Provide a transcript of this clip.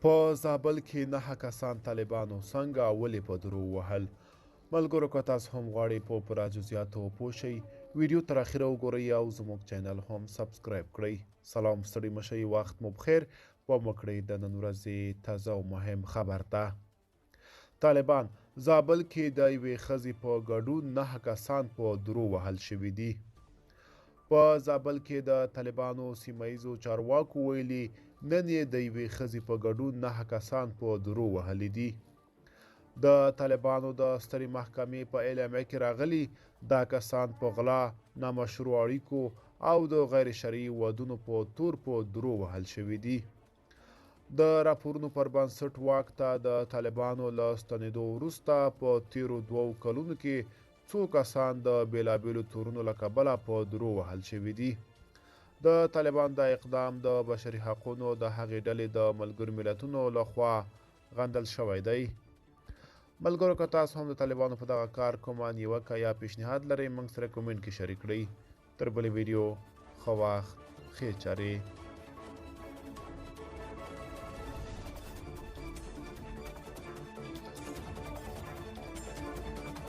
په زابل کې 9 کسان طالبانو څنګه او ولې په درو ووهل؟ ملګرو که تاسو هم غواړئ په پوره جزئیاتو پوه شئ، ویډیو تر اخیره وګورئ او زموږ چینل هم سبسکرایب کړئ. سلام، ستړي مشئ، وخت مو بخیر. پام وکړئ د نن ورځې تازه او مهم خبر ته. طالبان زابل کې د یوې ښځې په ګډون 9 کسان په درو وهل شوي دي. په زابل کې د طالبانو سیمه ییزو چارواکو ویلي، نن یې د یوې ښځې په ګډون 9 کسان په درو وهلي دي. د طالبانو د سترې محکمې په اعلامیه کې راغلي، دا کسان په غلا، نامشروع اړیکو او د غیر شرعي ودونو په تور په درو وهل شوي دي. د راپورونو پر بنسټ واک ته د طالبانو له ستنېدو وروسته په تېرو 2 کلونو کې څو کسان د بېلابېلو تورونو له کبله په درو وهل شوي دي. د طالبان دا اقدام د بشري حقونو د هغې ډلې د ملګرو ملتونو له خوا غندل شوی دی. ملګرو که تاسو هم د طالبانو په دغه کار کومه نیوکه یا پیشنهاد لرئ، موږ سره کومنټ کې شریک کړئ. تر بلې ویډیو، ښه وخت، ښې چارې.